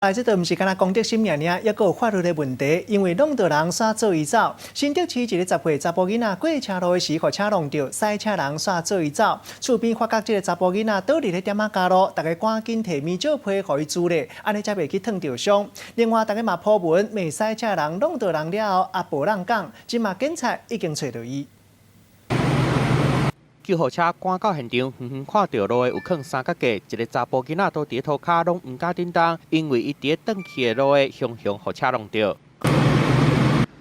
啊，這都毋是干焦公德心爾爾，猶閣有法律的問題，因為弄著人煞做伊走。新竹市一个10歲查埔囡仔過車路的時，予車弄著，賽車人煞做伊走。厝邊發覺這个查埔囡仔倒佇咧店仔跤路，逐家趕緊提棉尿被予伊蹀咧，按呢才袂去燙著傷。另外，逐家嘛 po 文罵賽車人弄著人了後，也無人講，這馬警察已經揣著伊。救護車趕到現場，遠遠看著路的有囥三腳架，一个查埔囡仔倒佇咧塗跤，攏毋敢振動，因為伊佇咧轉去的路的雄雄予車弄著。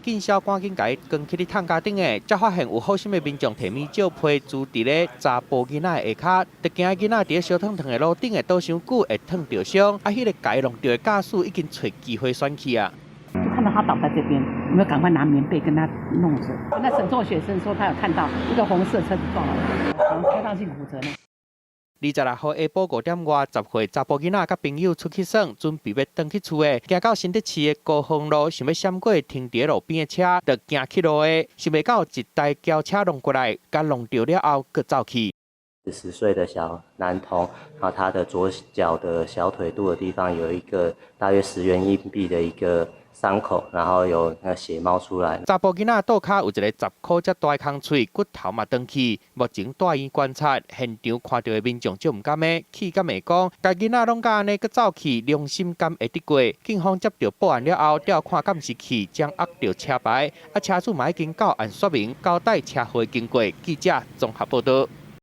警消趕緊共伊扛去咧擔架頂的，才發現有好心的民眾提棉尿被蹀佇咧查埔囡仔的下跤，就驚囡仔佇咧燒燙燙的路頂會倒傷久，會燙著傷。啊，彼个共伊弄著的駕駛已經揣機會選去啊。就看到他倒在這邊，我們趕快拿棉被跟他弄着。那沈作學生說他有看到一個紅色車子撞了，好像開刀性骨折呢。26號下晡5點外，10歲查埔囡仔佮朋友出去耍，準備欲轉去厝的，行到新竹市的高峰路，想欲閃過停佇路邊的車，就行去路的，想袂到一台轎車弄過來，共弄著了後，閣走去。 10歲的小男童，然後他的左腳的小腿肚的地方有一個大約10元硬幣的一個傷口，然後有那血冒出來。查埔囡仔倒跤有一個10箍遮大空喙，骨頭嘛斷去，目前帶院觀察。現場看著的民眾足毋甘的，氣甲罵講，共囡仔弄甲按呢，閣走去，良心敢會得過？警方接著報案了後，調看監視器，掌握著車牌，啊車主嘛已經到案說明，交代車禍經過。記者綜合報導。